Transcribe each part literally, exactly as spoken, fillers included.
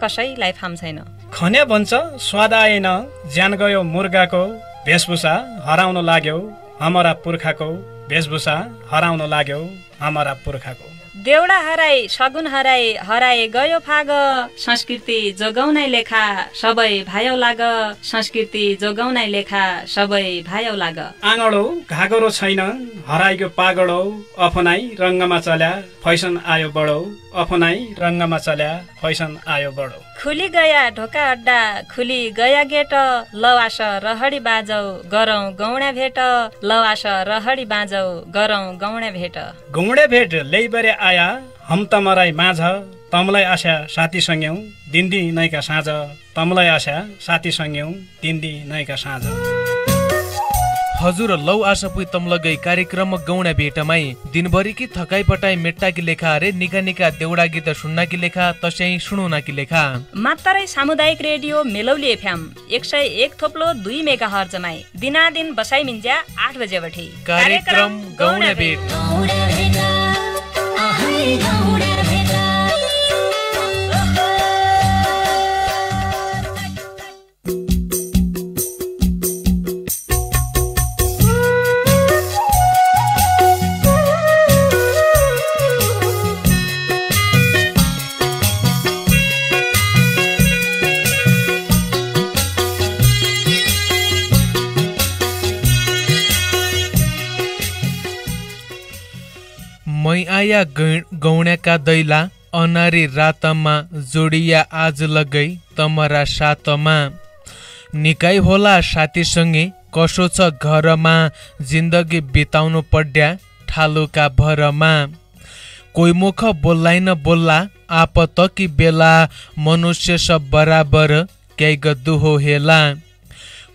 कसैलाई फाम छैन। खन्या भन्छ स्वाद आएन, ज्यान गयो मुर्गाको, भेषभूषा हराउन लाग्यो हमरा पुर्खाको, भेषभूषा हराउन लाग्यो हमरा पुर्खाको। देउडा हराई, सगुन हराई, हराए गयो फाग। संस्कृति जोगाउनाइ लेखा सबै भायौ लाग, संस्कृति जोगाउनाइ लेखा सबै भायौ लाग। आँगडौ घागरो छैन, हराइगो पागडौ, अफनाइ रङ्गमा चल्या, फैसन आयो बडौ, अफनाइ रङ्गमा चल्या, फैसन आयो बडौ। खुली गया ढोका अड्डा, खुली गया गेट, लौ आस रहडी बाँझौ, गरौँ गौड्या भेट, लौ आस रहडी बाँझौ, गरौँ गौड्या भेट। गौड्या भेट ल्याइबरे आया, हम तमराइ माझ, तमलाइ आस्या साथी संग्यौ, दिन्दी नैका साँझ, तमलाइ आस्या साथी संग्यौ, दिन्दी नैका साँझ। हजुर, लौ आसपुइ तमलगै कार्यक्रम गौड्या भेटमाइ दिनभरिकी थकाइ पटाइ मेट्टाकी लेखा रे निका निका देउडा गीत सुन्नाकी लेखा तस्याइ सुणुनाकी लेखा। मात्तरै सामुदायिक रेडियो मेलौली एफएम एक सय एक थोप्लो दुई मेगाहर्जमाइ दिनादिन बसाइ मिन्ज्या आठ बजेबठे कार्यक्रम गौड्या भेट। मै आया गै-, गौड्याका दैला, अनारी रातमा जोडिया आज लगै तमरा सातमा। निकाइ होला साथीसँगै कसो छ घरमा, जिन्दगी बिताउनु पड्या ठालुका भरमा। कोइ मुख बोल्लाइन बोल्ला, आपतकी बेला मनुष्य सब बराबर, क्याइग दुहो हेला।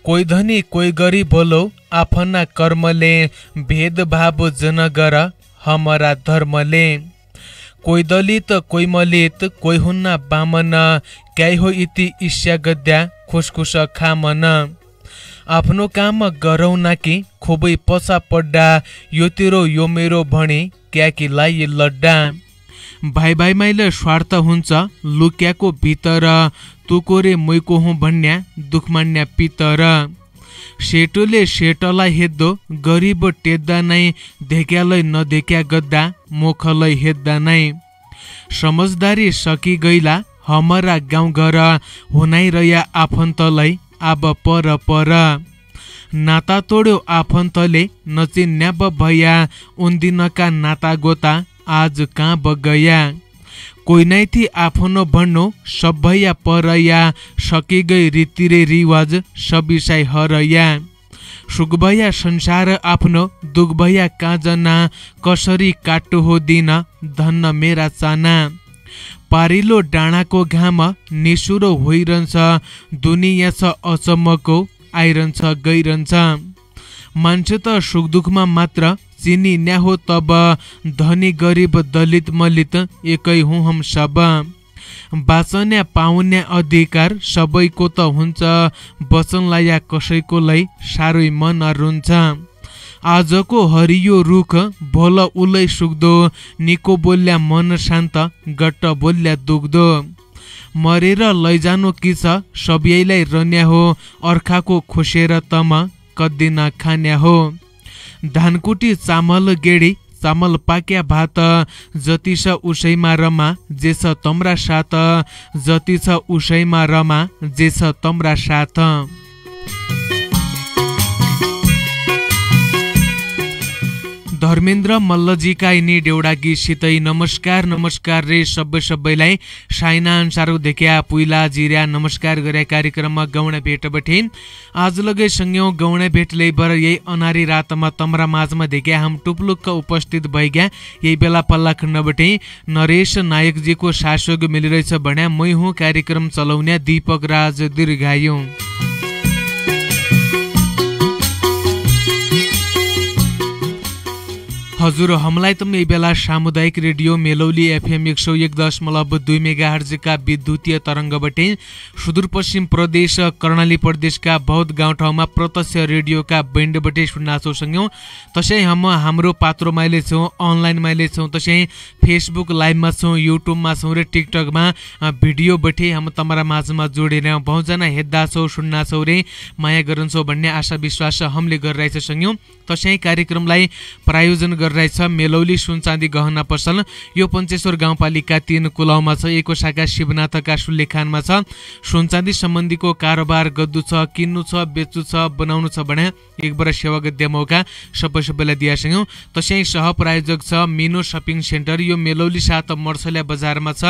कोइ धनी कोइ गरिब होलो, आफना कर्मले भेदभाव जनगर, हमरा धर्मले। कोइ दलित, कोइ मलित, कोइ हुन्ना बामन, क्याइ हो इति इस्या गद्या खुसखुस खामन। आफ्नो काम गरौ नाकि खुबै पछा पड्डा, यो तेरो यो मेरो भणी क्याकी लाइ लड्डा। भाइ भाइमाइल स्वार्थ हुन्छ लुक्याको भितर, तोको रे मुइको हुँ भन्या दुख मान्या पितर। सेटोले सेटलाइ हेद्दो, गरिब टेद्दा नाइ, धेक्यालै नधेक्या गद्दा, मोखलै हेद्दा नाइ। समझदारी सकिगैला, हमरा गाउँघर हुनाइरया आफन्तलै आब पर पर। नाता तोड्यो आफन्तले नचिन्याब भया, उन्दिनका नातागोता आज काँब गया। कोइ नाइथी आफनो भन्नो, सब भया परया, सकिगै रीति रे रिवाज सबिसाइ हरया। सुख भया संसार आफ्नो, दुख भया काँजना, कसरी काट्टो हो दिन, धन्न मेरा चाना। पारिलो डाँडाको घाम निसुरो होइरन्छ, दुनियाँ छ अचम्मको, आइरन्छ गइरन्छ। मान्छे त सुखदुःखमा मात्र चिनिन्या हो तब, धनी गरिब दलित मलित एकै हुँ हम सब। बाँचन्या पाउन्या अधिकार सबैको त हुन्छ, बचन लाया कसैकोलाई साह्रै मन रुन्छ। आजको हरियो रुख भोल उलै सुक्दो, निको बोल्या मन शान्त, गट्ट बोल्या दुख्दो। मरेर लैजानो कि छ, सब्याइलाई रन्या हो, अर्खाको खोसेर तम कद्दिन खान्या हो। धानकुटी चामल गेडी, चामल पाक्या भात, जति छ उसैमा रमा, जे छ तम्रा साथ, जति छ उसैमा रमा, जे छ तम्रा साथ। धर्मेन्द्र मल्लजीका यिनी देउडा गीतसितै नमस्कार, नमस्कार रे सब्बै सब्बैलाई साइना अन्सारको धेक्या पुइला जिर्या नमस्कार गर्या कार्यक्रममा गौडा भेट बठे। आज लगै संग्यौ गौडा भेट लै बर यही अनारी रातमा तम्रा माझमा धेक्या हम टुप्लुक्क उपस्थित भैग्या यही बेला पल्ला खण्ड बठे नरेश नायकजीको सासोग मिलिरहेछ भन्या मै हुँ कार्यक्रम चलौन्या दीपक राज दीर्घायु। हजुर, हमलाई तम यही बेला सामुदायिक रेडियो मेलौली एफएम एक सौ एक दशमलव दुई मेगाहर्जका विद्युतीय तरंगबटे सुदूरपश्चिम प्रदेश कर्णाली प्रदेशका बहुत गाउँठाउँमा प्रत्यक्ष रेडियोका बैंडबटे सुन्नाछौ संग्यौ। तस्याइ हम हाम्रो पात्रोमाइले छौ, अनलाइनमाइले छौ, तस्याइ Facebook लाइभमा छौ, YouTube मा छौ रे TikTok मा, अ, भिडियो बठे हम तमरा माझमा जोडेर बहुजना हेद्दाछौ, सुन्नाछौ रे माया गरन्छौ भन्ने आशा विश्वास हमले गरिरहेछ संग्यौ। तस्याइ कार्यक्रमलाई प्रायोजन गरिरहेछ मेलौली सुनचाँदी गहना पसल। यो पञ्चेश्वर गाउँपालिका तीन कुलाउमा छ। एको शाखा शिवनाथका सुल्लेखानमा छ। सुनचाँदी सम्बन्धीको कारोबार गद्दु छ, किन्नु छ, बेच्चु छ, बनाउनु छ भने एक बर सेवा गद्या मौका सबै सबैलाई दिया संग्यौ। तस्याइ सहप्रायोजक छ मिनो सपिङ सेन्टर। यो मेलौली सात मर्छल्या बजारमा छ।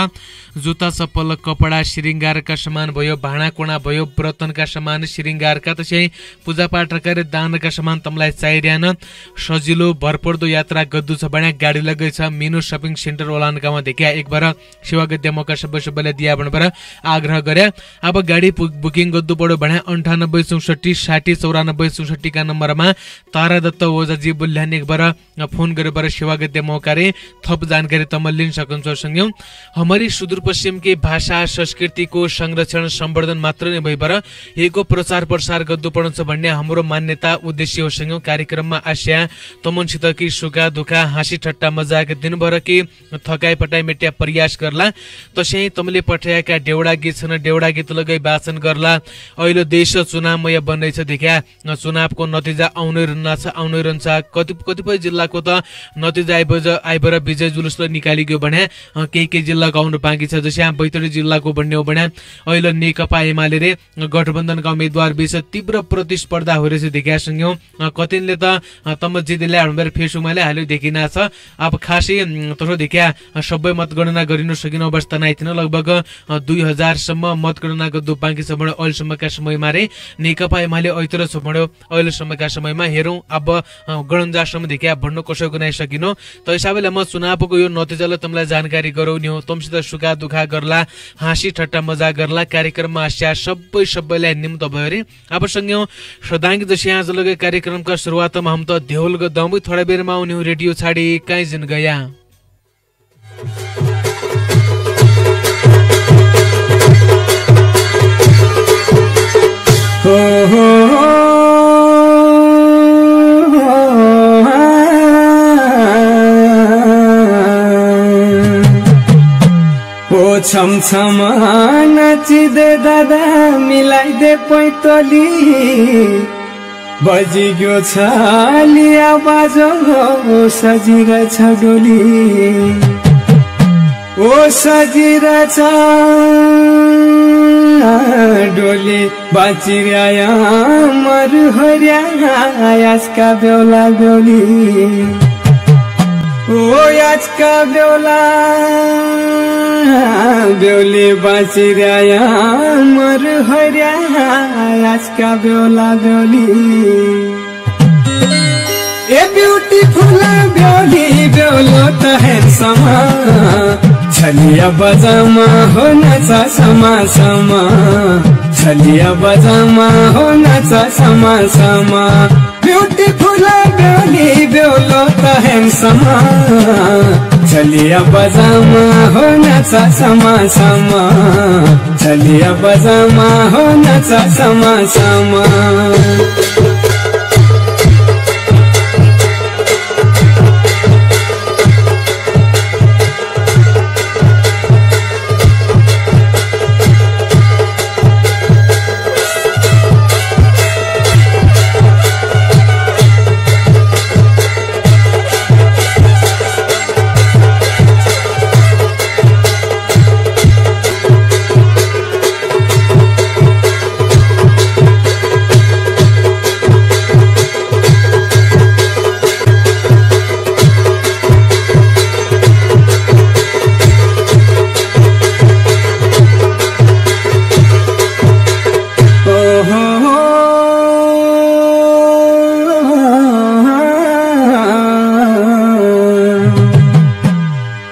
जुत्ता चप्पल, कपडा, श्रृङ्गारका सामान भयो, भाँडाकुँडा भयो, व्रतनका सामान, श्रृङ्गारका, तस्याइ पूजापाठका रे दानका सामान तमलाई चाहिरह्यान सजिलो भरपर्दो यात्रा गद्दु छ भन्या गाडी लगै छ मिनो सपिङ सेन्टर ओलानकामा धेक्या एक बर सेवा गद्या मौका सबै सबैलाई दिया भनेर आग्रह गर्या। अब गाडी बु-, बुकिङ गद्दु पड्यो भन्या अन्ठानब्बे चौसट्ठी साठी चौरानब्बे चौसट्ठीका नम्बरमा तारादत्त ओझाजी बुल्यान एक बर फोन गरेर सेवा गद्या मौका रे थप जानकारी तमले लिन सक्छौ संग्यौ। हमरी सुदूरपश्चिमकी भाषा संस्कृतिको संरक्षण संवर्धन मात्र नै भइबर एको प्रचार प्रसार गद्दु पड्छ भन्ने हाम्रो मान्यता उद्देश्य हो संग्यौ। कार्यक्रममा आस्या तमनसित कि सुखा दुखा, हाँसी ठट्टा मजाक, दिनभर कि थकाइ पटाइ मेट्या प्रयास गर्ला। तस्याइ तमले पठाएका डेउडा गीत छन, डेउडा गीत लगै वाचन गर्ला। अहिलो देश चुनावमय बन्दैछ धेक्या, अ, चुनावको नतिजा आउनै रहन्छ, आउनै रहन्छ। कति, कतिपय जिल्लाको त नतिजा आइबर, आइबर विजय जुलुस त निकालिग्यो भन्या, अ, केही, केही जिल्लाको आउनु बाँकी छ। जस्या बैतडी जिल्लाको भन्ने हो भन्या, अहिलो नेकपा एमाले रे गठबन्धनका उम्मेदवार बीच तीव्र प्रतिस्पर्धा होरेछ धेक्या संग्यौ। अ, कतिनले त, अ, तम जितेल्या भनेर Facebook माइले हाल्यो देखिना छ। अब खासै, उम्, तसो धेक्या, अ, सबै मतगणना गरिन सकिन अवस्था नाइ थिन। लगभग, अ, दुई हजार सम्म मतगणना गद्दु बाँकी छ भने अहिलेसम्मका समयमा रे नेकपा एमाले अहितर छ भने अहिलेसम्मका समयमा हेरौँ। अब, अ, गणन्जासम्म धेक्या भन्न कसैको नाइ सकिन। त हिसाबले म चुनावको यो नतिजाले तमलाई जानकारी गरौनी हो। तमसित सुखा दुखा गर्ला, हाँसी ठट्टा मजाक गर्ला, कार्यक्रममा आस्या सबै सबैलाई निम्त भयो रे। अब संग्यौ सदांकी जस्या आजलगै कार्यक्रमका सुरुवातमा हम त धेउलग दौँ थोडा बेरमा उन्यौ रेडियो छाडी काइँ जिन गया। हो, हो, हो, हो, आ। ओ छमछम नाचिदे दादा, मिलाइदे पैतली। बजिग्यो छ लिया बाजो, ओ सजिरहेछ डोली। ओ सजिरहेछ डोली। बाँचिरह्या मरु हर्या आजका बेहुला बेहुली। ओ आजका बेहुला बेहुली बाँचिरह्या मरु हर्या आजका बेहुला बेहुली। ए ब्युटिफुल बेहुली बेहुलो त ह्यान्डसम। छलिया बजामा हो नाचा समासमा। छलिया बजामा हो नाचा समासमा। ब्युटिफुल बेहुली बेहुलो त ह्यान्डसम। छलिया बजामा हो नाचा समासमा। छलिया बजामा हो नाचा समासमा।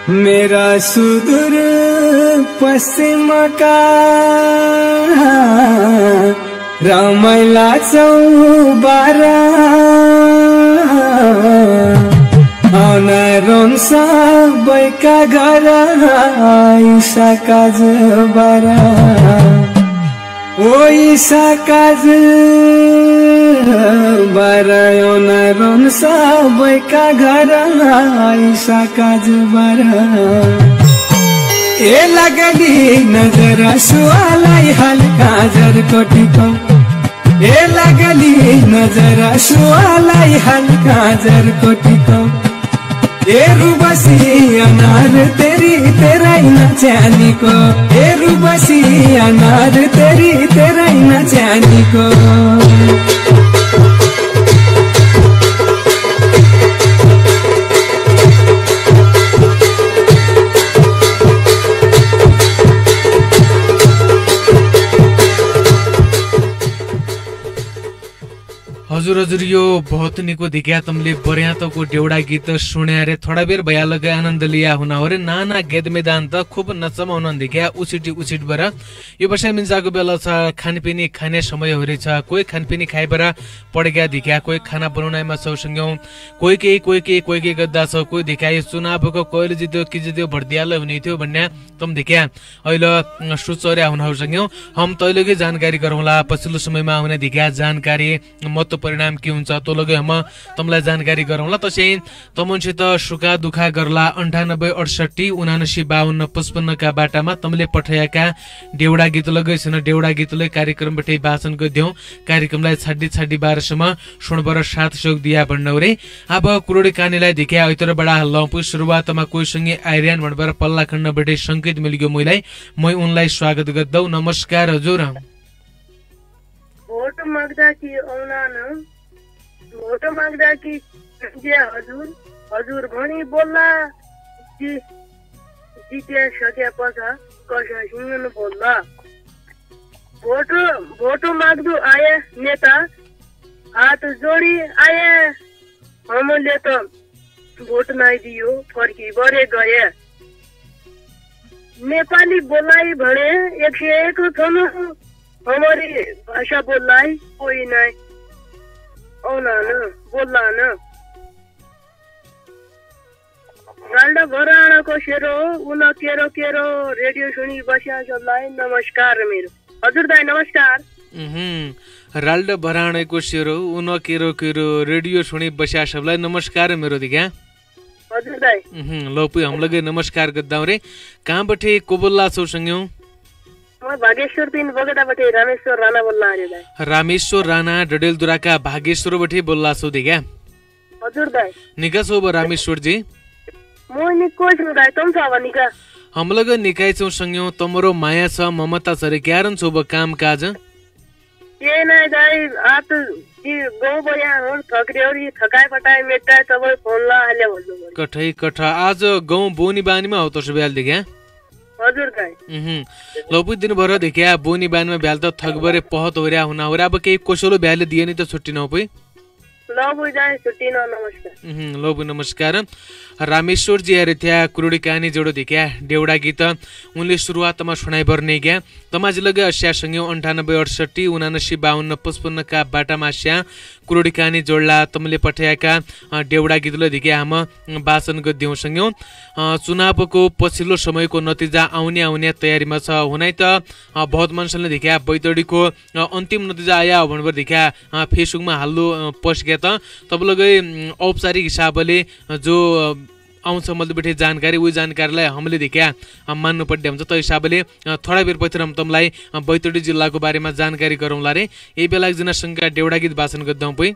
मेरा सुदूर पश्चिमका रमाइला चौबार। अनारोन सबैका घर, इसा काज बारा। ओ इसा काज बारा, अनारोन सबैका घर, इसा काज बारा। ए लागली नजर सुवालाई हल्का जर कोटीको। ए लागली नजर सुवालाई हल्का जर कोटीको। ए रुबसी अनार तेरी तेराइ नच्यानीको। ए रुबसी अनार तेरी तेराइ नच्यानीको। हजुर, हजुर, यो बहुत निको धिक्या तमले बर्यातको डेउडा गीत सुण्या रे थोडा बेर भया लगे आनन्द लिया हुना हो रे। नाना गेद मैदान त खुब नचमा हुना धिक्या उचिटी उचिट बर। यो बसाइ मिन्जाको बेला छ, खानपिनी खाने समय हो रे छ। कोही खानपिनी खाइ बर पड्या धिक्या, कोही खाना बनाउनाइमा छौ संग्यौ, कोही केही, कोही केही, कोही केही गद्दा छौ, कोही धिक्या यो चुनावको कोहीले जित्यो, कि जित्यो, भोट दियाल हुने थियो भन्ने तम धिक्या। अइल, अ, सुचर्या हुन हौ संग्यौ। हम तैलगे जानकारी गरौँला, पछिल्लो समयमा आउने धिक्या जानकारी, महत्त्व परिणाम के हुन्छ, तोलगे हम तमलाई जानकारी गरौँला। तसै तमनसित सुखा दुखा गर्ला, अन्ठानब्बे अडसट्ठी उनासी बावन्न पचपन्नका बाटामा तमले पठाएका डेउडा गीत लगैसन डेउडा गीतले कार्यक्रम बठे वाचन गद्यौँ। कार्यक्रमलाई छाड्डी छाड्डी बाह्रसम्म सुणबर साथ सहयोग दिया भन्नौरे। अब कुरोडी कानीलाई धिक्या ऐतर बडा लौपु सुरुवातमा कोही संगे आइर्यान भणबर पल्ला खण्ड बढे संकेत मिलिग्यो मुइलाई। मै उनलाई स्वागत गद्दौ। नमस्कार हजुर। भोट माग्दा कि औनान, भोट माग्दा कि जित्या हजुर, हजुर भणी बोल्ला, जि-, जित्या सक्या पछा कसा हिँड्न बोल्ला। भोट, भोट माग्दु आया नेता, हात जोडी आया, हमले त भोट नाइ दियो, फर्की बरे गया। नेपाली बोलाइ भणे एक सय एक छन, हमरी भाषा बोलाइ कोही नाइ। औनान, बोल्लान। राल्डा भराणाको सेरो, उन केरो केरो, रेडियो सुणी बस्या सबलाई नमस्कार मेरो। हजुर दाइ, नमस्कार। उहुँ, राल्डा भराणाको सेरो, उन केरो केरो, रेडियो सुणी बस्या सबलाई नमस्कार मेरो धिक्या। हजुर दाइ। उहुँ, लौपुइ हमलगे नमस्कार गद्दाउ रे। कहाँ बठे को बोल्ला छौ संग्यौ? म भागेश्वर तीन बगेटा बठे रामेश्वर राणा बोल्ला रे दाइ। रामेश्वर राणा डडेलधुराका भागेश्वर बठे बोल्ला छौ धिक्या। हजुर दाइ। निका छौ ब रामेश्वर जी? म निको छु दाइ, तम छौ ब निका? हमलग निकाइ छौ संग्यौ, तमरो माया छ, ममता छ रे, क्यारन छौ ब काम काज? ए नाइ दाइ, आत गौ बया हो, थक्रे हो, थकाइ पटाइ मेटाइ तब फोन ला हाल्या भन्नु। कठै कठ, आज गौ बोनी बानीमा हौ तसो ब्याल धिक्या? हजुर दाइ। उहुँ। लौपुइ दिनभर धिक्या बोनी बानीमा ब्याल त थकबरे पहत होर्या हुना होर्या, अब केही कोसोलो ब्याल दिए नि त छुट्टी नौपुइ? लौपुइ दाइ, छुट्टी न, नमस्कार। उहुँ, लौपुइ नमस्कार। रामेश्वर जी आएर थ्या कुरुडी कानी जोडो धिक्या, डेउडा गीत, उनले सुरुवातमा सुनाइ बर्ने ग्या। तमाजी लगे अस्या संग्यौ अन्ठानब्बे अडसट्ठी उनासी बावन्न पचपन्नका बाटामा अस्या कुरोडी कानी जोडला तमले पठयाका, अ, डेउडा गीतले धिक्या हम, अ, वाचन गद्यौ संग्यौ। अ, चुनावको पछिल्लो समयको नतिजा आउने आउने तयारीमा छ। हुनाइ त, अ, बहुत मान्छेले धिक्या बैतडीको, अ, अन्तिम नतिजा आया हो भनेर धिक्या, अ, Facebook मा हाल्लो, अ, post ग्या त तब लगै, अम, औपचारिक हिसाबले, अ, जो, अ, आउँछ मल्दबठे जानकारी, उही जानकारीलाई हमले धिक्या, अ, मान्नु पड्या हुन्छ। त हिसाबले, अ, थोडा बेर पछि हम तमलाई, अ, बैतडी जिल्लाको बारेमा जानकारी गरौँला रे। यही बेला एक जना संघका डेउडा गीत वाचन गद्दाउँ पुइ।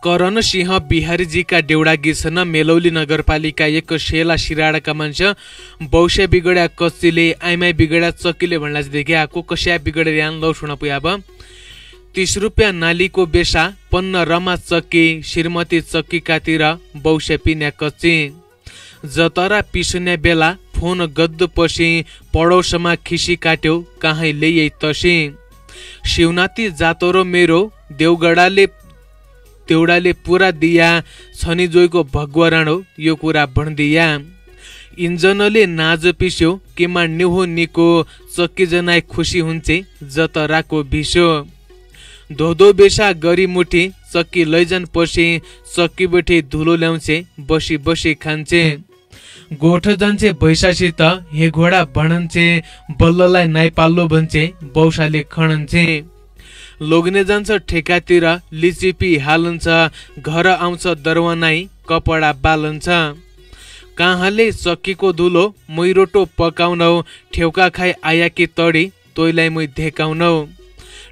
करण सिंह बिहारीजीका डेउडा गीत छन। मेलौली नगरपालिका एक सेला सिराडका मान्छे बौस्या बिगड्या कच्चीले आइमाई बिगड्या चक्कीले भन्ला चाहिँ धिक्या को कस्या बिगड्या यान लौ सुन पुयाब। तीस रुप्या नालीको बेसा, पन्न रमा चक्की, श्रीमती चक्कीकातिर, बौसे पिन्या कच्ची। जतरा पिसन्या बेला, फोन गद्द पसी, पडौसमा खिसी काट्यो, काहै लेयै तसी। सिउनाती जातरो मेरो, देउगडाले, देउडाले पुरा दिया, छनी जोइको भगुवा राणो, यो कुरा भणदिया। इन्जनले नाज पिस्यो, किमा निहो निको, चक्की जनाइ खुसी हुन्छे, जतराको भिस्यो। धोधो बेसा गरी मुठी, चक्की लैजान पर्से, चक्की बठे धुलो ल्याउँछे, बसी बसी खान्छे। गोठ जान्छे भैसासित, हे घोडा भणन्छे, बल्ललाई नाइ पाल्लो भन्छे, बौसाले खणन्छे। लोग्ने जान्छ ठेकातिर, लिचिपी हालन्छ, घर आउँछ दरवानाइ, कपडा बालन्छ। काहाले चक्कीको धुलो, मुइ रोटो पकाउनौ, ठेउका खाइ आयाकी तडी, तोइलाई मुइ धेकाउनौ।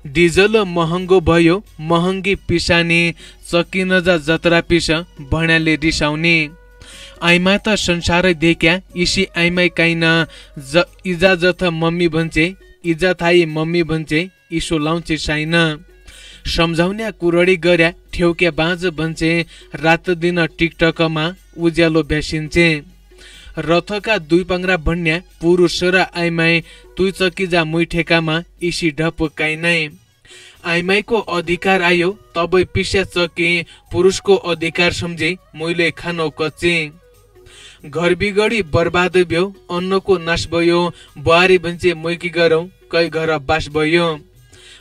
डिजल महँगो भयो, महँगी पिसानी, चक्की नजा जतरा पिस, भण्याले रिसाउने। आइमा त संसारै देख्या, इसि आइमाइ काइन, ज-, इजाजत मम्मी भन्छे, इजा थाइ मम्मी भन्छे, इसो लाउँछे साइन। सम्झाउन्या कुरडी गर्या, ठेउक्या बाँझ भन्छे, रात दिन टिकटकमा उज्यालो भ्यासिन्छे। रथका दुई पाङ्रा भन्या, पुरुष र आइमाई, तुइ चक्की जा मुइ ठेकामा, इसि ढप काइनाइ। आइमाईको अधिकार आयो, तबै पिस्या चक्की, पुरुषको अधिकार सम्झे, मुइले खानौ कच्ची। घर बिगडी बर्बाद भ्यो, अन्नको नाश भयो, बुहारी भन्छे मुइकी गरौ, कै घर बास भयो।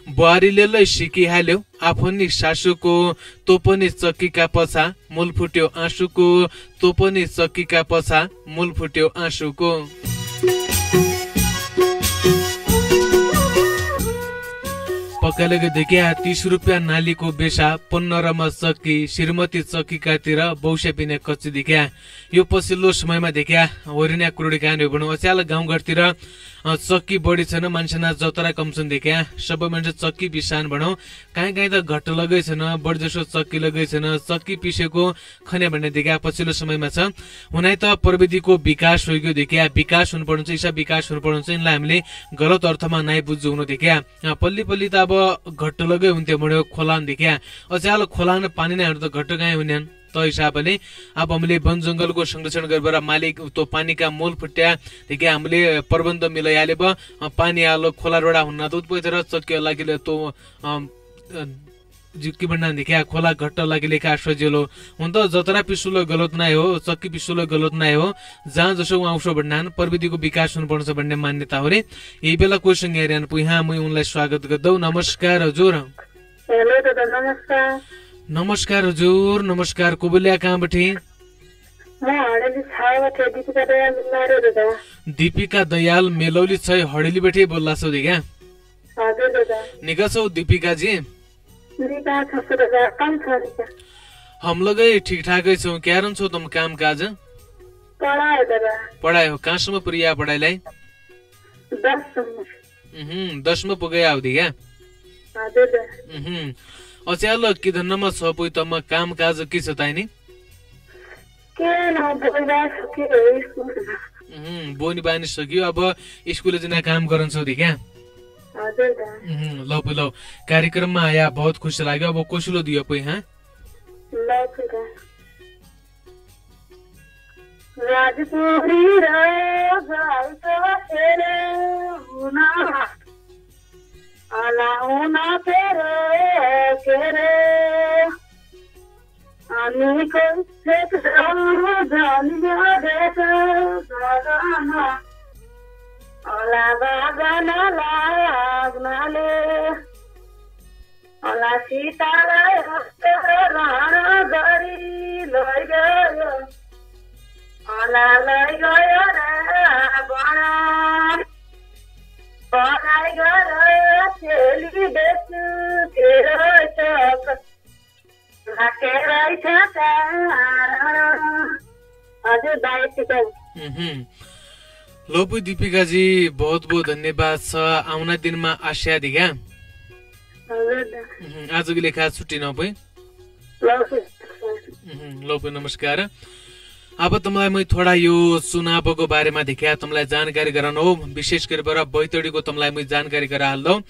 बुहारीले लै सिकिहाल्यो, आफन्नी सासुको, तो पनि चक्कीका पछा, मूल फुट्यो आँसुको, तो पनि चक्कीका पछा, मूल फुट्यो आँसुको। पक्का लगे देख्या, तीस रुप्या नालीको बेसा, पन्नरमा चक्की, श्रीमती चक्कीकातिर, बौस्या पिने कच्ची देख्या। यो पछिल्लो समयमा देख्या होरिन्या कुरडी कान हो भनौँ। अच्याल गाउँघरतिर, अ, चक्की बढी छैन, मान्छेना जतरा कम छन् देख्या। सबै मान्छे चक्की बिसान भनौँ। काहीँ काहीँ त घट्ट लगै छैन, बढी जसो चक्की लगै छैन, चक्की पिसेको खन्या भन्ने देख्या पछिल्लो समयमा छ। हुनाइ त प्रविधिको विकास होइगयो देख्या, विकास हुनुपर्ने छ, इसा विकास हुनुपर्ने छ, यिनलाई हामीले गलत अर्थमा नाइ बुझ्नु हुनु देख्या। अ, पल्ली पल्ली त अब घट्ट लगै हुन्थ्यो भनौँ खोलान देख्या। अच्याल खोलान पानी नाइ हुनु त घट्ट काहीँ हुन्यान। त हिसाबले अब हामीले वन जंगलको संरक्षण गरेर मालिक तो पानीका मूल फुट्या देख्या हामीले प्रबन्ध मिलाइहाले ब, अ, पानी आलो खोला रोडा हुन्ना त उत्पै तर चक्की लागि ले तो, अ, अ, जु-, के भन्ना देख्या खोला घट्ट लागि लेखा सजिलो। हुन त जतरा पिसुलो गलत नाइ हो, चक्की पिसुलो गलत नाइ हो। जहाँ जसो उहाँ उसो भन्नान प्रविधिको विकास हुनुपर्छ भन्ने मान्यता हो रे। यही बेला कोइसँग हेर्यान पुइहाँ मुइ उनलाई स्वागत गर्दौ। नमस्कार हजुर। हेलो दादा, नमस्कार। नमस्कार हजुर, नमस्कार। को बोल्या कहाँबठे? म हडेली छायाबठे दीपिका दयाल मिलारे दादा। दीपिका दयाल मेलौली छै हडेलीबठे बोल्ला छौ दिगा? हजुर दादा। निका छौ दीपिकाजी? निका छौ दादा, कम छौ निका। हम लगै ठिकठाकै छौ, क्यारन छौ तम काम काज? पढाइ दादा। पढाइ हो, कहाँसम्म पुर्या पढाइलाई? दससम्म। उहुँ, दसमा पुगै आउदी क्या? हजुर दा। उहुँ। अच्याल कि धन्नमा छ पुइ तम्म काम काज कि छ ताइनी? के न बोइबा सकियो स्कुल। उहुँ, बोनी बानी सकियो, अब स्कुल जिना काम गरन छौदी क्या? हजुर दा। उहुँ, लौ पुइ लौ। कार्यक्रममा आया बहुत खुसी लाग्यो, अब कोसिलो दियो पुइ हाँ? लौ पुइ दा। राजपुरी र गाउँ त फेर हुन, अला हुन फेर के रे? अनि कोही फेक जानु जानियो देश गगन, अला गगन लाग्नाले। अला सीतालाई हस्त ग्रहण गरी लैगयो। अला लैगयो रावण। पढाइ गर चेली बेचु तेरो शोक। राखेरै छ कारण। हजुर, दाइ, यतिकै। उहुँ। लौ पुइ दीपिकाजी, बहुत बहुत धन्यवाद छ। आउना दिनमा आस्यादी क्या? हजुर दा। उहुँ, आजको लेखा छुट्टी न पुइ? लौ पुइ। उहुँ, लौ पुइ, नमस्कार। अब तमलाई मुइ थोडा यो चुनावको बारेमा देख्या तमलाई जानकारी गराउन हो, विशेष गरी बर बैतडीको तमलाई मुइ जानकारी गराहाल्दौ।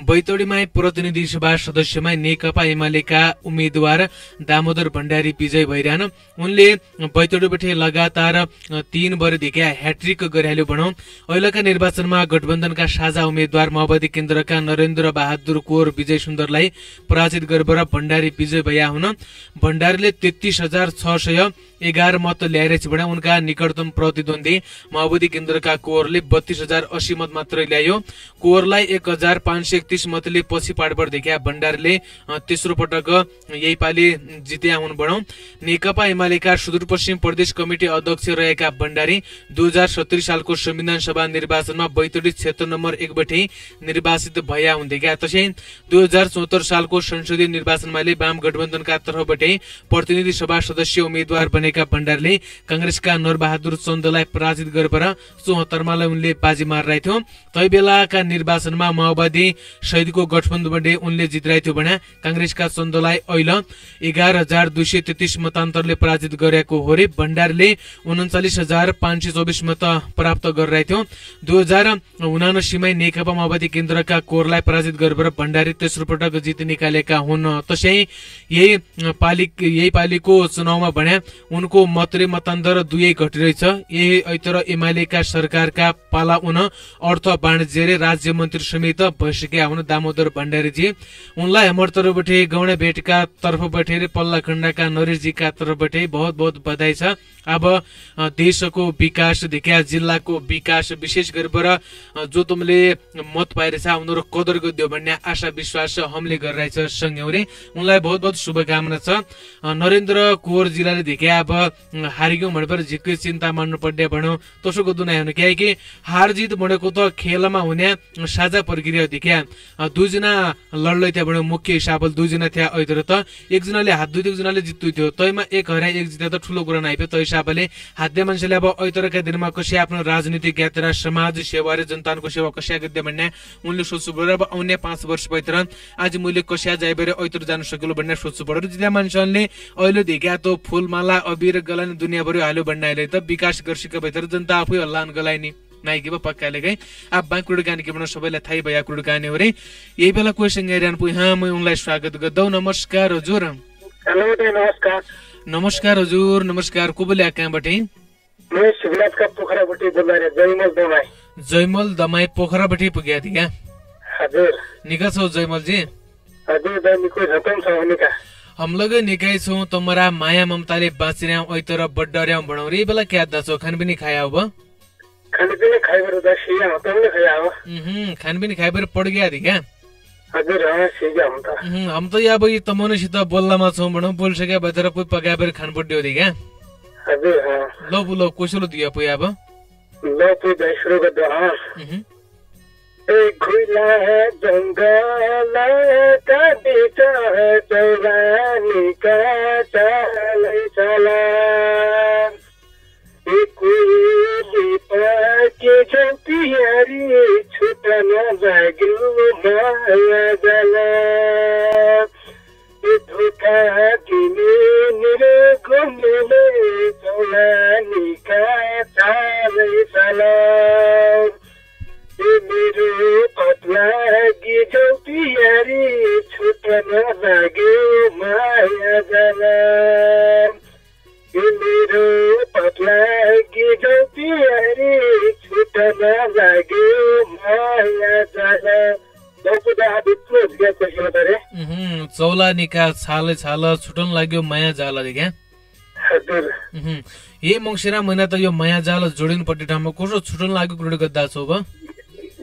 बैतडीमा प्रतिनिधि सभा सदस्यमा नेकपा एमालेका उम्मेदवार दामोदर भण्डारी विजय भइरहन। उनले बैतडीबठे लगातार, अ, तीन बरे देख्या ह्याट्रिक गरिहाल्यो भनौँ। अहिलेका निर्वाचनमा गठबन्धनका साझा उम्मेदवार माओवादी केन्द्रका नरेन्द्र बहादुर कुँवर विजय सुन्दरलाई पराजित गरेर भण्डारी विजय भया हुन। भण्डारीले तेत्तिस हजार छ सय एघार मत ल्याइरहेछ भने उनका निकटतम प्रतिद्वन्दी माओवादी केन्द्रका कुँवरले बत्तीस हजार अस्सी मत मात्र ल्यायो। कुँवरलाई एक हजार पाँच सय एकतिस मतले पछि पाडबर देख्या भण्डारीले, अ, तेस्रो पटक यही पालि जित्या हुन् भनौँ। नेकपा एमालेका सुदूरपश्चिम प्रदेश कमिटी अध्यक्ष रहेका भण्डारी दुई हजार सत्तरी सालको संविधान सभा निर्वाचनमा बैतडी क्षेत्र नम्बर एक बठे निर्वाचित भया हुन्थे क्या। तसै दुई हजार चौहत्तर सालको संसदीय निर्वाचनमाले वाम गठबन्धनका तर्फबाटै प्रतिनिधि सभा सदस्य उम्मेदवार बनेका भण्डारीले काङ्ग्रेसका नरबहादुर चन्दलाई पराजित गरेर चौहत्तरमालाई उनले बाजी मारेर आइथ्यो। तै बेलाका निर्वाचनमा माओवादी सहितको गठबन्धनबाटै उनले जित्याइथ्यो भने काङ्ग्रेसका चन्दलाई ऐल एघार हजार दुई सय तेत्तिस मतान्तरले पराजित गरेको हो रे। भण्डारीले उनन्चालिस हजार पाँच सय चौबिस मत प्राप्त गरिरहेथ्यो। दुई हजार उनासीमै नेकपा माओवादी केन्द्रका कुँवरलाई पराजित गरेर भण्डारी तेस्रो पटक जित निकालेका हुन्। तसै यही, अ, पालि, यही पालिको चुनावमा भने उनको मत रे मतान्तर दुवै घटिरहेछ। यही ऐतर एमालेका सरकारका पाला उन अर्थ वाणिज्य रे राज्य मन्त्री समेत भइसक्या हुन् दामोदर भण्डारीजी। उनलाई हमर तर्फबठे गौडा भेटका तर्फबठे रे पल्ला खण्डाका नरेशजीका तर्फबठे बहुत बहुत बधाई छ। अब, अ, देशको विकास देखा जिल्लाको विकास विशेष गरेर, अ, जो तुमले मत पाइरहेछ उनीहरू कदर गरिदियो भन्ने आशा विश्वास हमले गरिरहेछ संग्यौरे। उनलाई बहुत बहुत शुभकामना छ। अ, नरेन्द्र कुँवर जिल्लाले देखा अब, अ, हारिग्यौँ भनेर झिक्कै चिन्ता मान्नु पर्ने भनौँ तसोको दुनाइ हुनु क्या कि हार जित भनेको त खेलमा हुने साझा प्रक्रिया हो देखा। अ, दुईजना लड्लै त्यहाँ बडे मुख्य हिसाबले दुईजना थ्या ऐतर त एकजनाले हात दुई एकजनाले जित्तु थियो। तैमा एक हर्या एक जित्या त ठुलो कुरा नाइ पे। तै हिसाबले हात्या मान्छेले अब ऐतरका दिनमा कसे आफ्नो राजनीतिक यात्रा, समाज सेवा रे जनतानको सेवा कस्या गद्या भन्ने उनले सोच्छु बडो। अब आउने पाँच वर्ष भित्र आज मैले कस्या जाइबेर ऐतर जान सकेलो भन्ने सोच्छु बडो। जित्या मान्छेले ऐलो धेक्या त फुलमाला, अबिर, गलानी दुनियाँभरि हाल्यो भन्ने आइले त विकास गर्सिका भित्र जनता आफै हल्लान गलाइनी। नाइके बा पक्काले कै। अब बाँकी कुरो गाने के बना सबैलाई थाहै भया कुरो गाने हो रे। यही बेला कोही संगे र्यान पुइ हाँ, म उनलाई स्वागत गर्दौ। नमस्कार हजुर। हेलो दाइ, नमस्कार। नमस्कार हजुर, नमस्कार। को बोल्या कहाँबाटै? म शिवराजका पोखराबाटै बोल्दा रे, जयमल दमाई। जयमल दमाई पोखराबाटै पुग्या थिया। हजुर। निका छौ जयमलजी? हजुर दाइ, निको छ, तम छ निका? हम लोग निकै छौ, तमरा माया ममताले बाँचिर्याउ, ऐतर बड्डर्याउ भनौ रे। यही बेला क्या दा छौ, खानपिनी खाया हो बा? खानपिनी खाइबर त सिया हो, तमले खाया हो? उहुँ, खानपिनी खाइबर पड्ग्या रे क्या? हजुर, अँ, सिया हो त। उहुँ, हम त या अब यी तमोनिसित बोल्लामा छौँ भनौँ, बोलिसक्या भएतर पुइ पकाइबर खान पड्यो रे क्या? हजुर, अँ। लौ, लौ, कोसलो दिया पुइ अब? लौ, पुइ दाइ सुरु गर्दा, अँ। उहुँ। ए खुला जङ्गलका बिच चौलानीका चालै चला। ए कोइली पाके झन् पियारी छुट्न लाग्यो माया जाला। ए धोका दिने मेरो घुमेले चौलानीका चालै चला। ए मेरो पत्ला गिजौ पियारी छुट्न लाग्यो माया जाला। ए मेरो पत्ला गिजौ पियारी छुट्न लाग्यो माया जाला। लौ पुइ दा, अब यत्रो झिक्या कोइसलो त रे। उहुँ, चौलानीका छालै छाल छुट्न लाग्यो माया जाला रे क्या? हजुर। उहुँ। ए मङ्सिरा महिना त यो माया जाल जोडिन पड्यो ठाउँमा कसो छुट्न लाग्यो कुरो गद्दा छौ बा?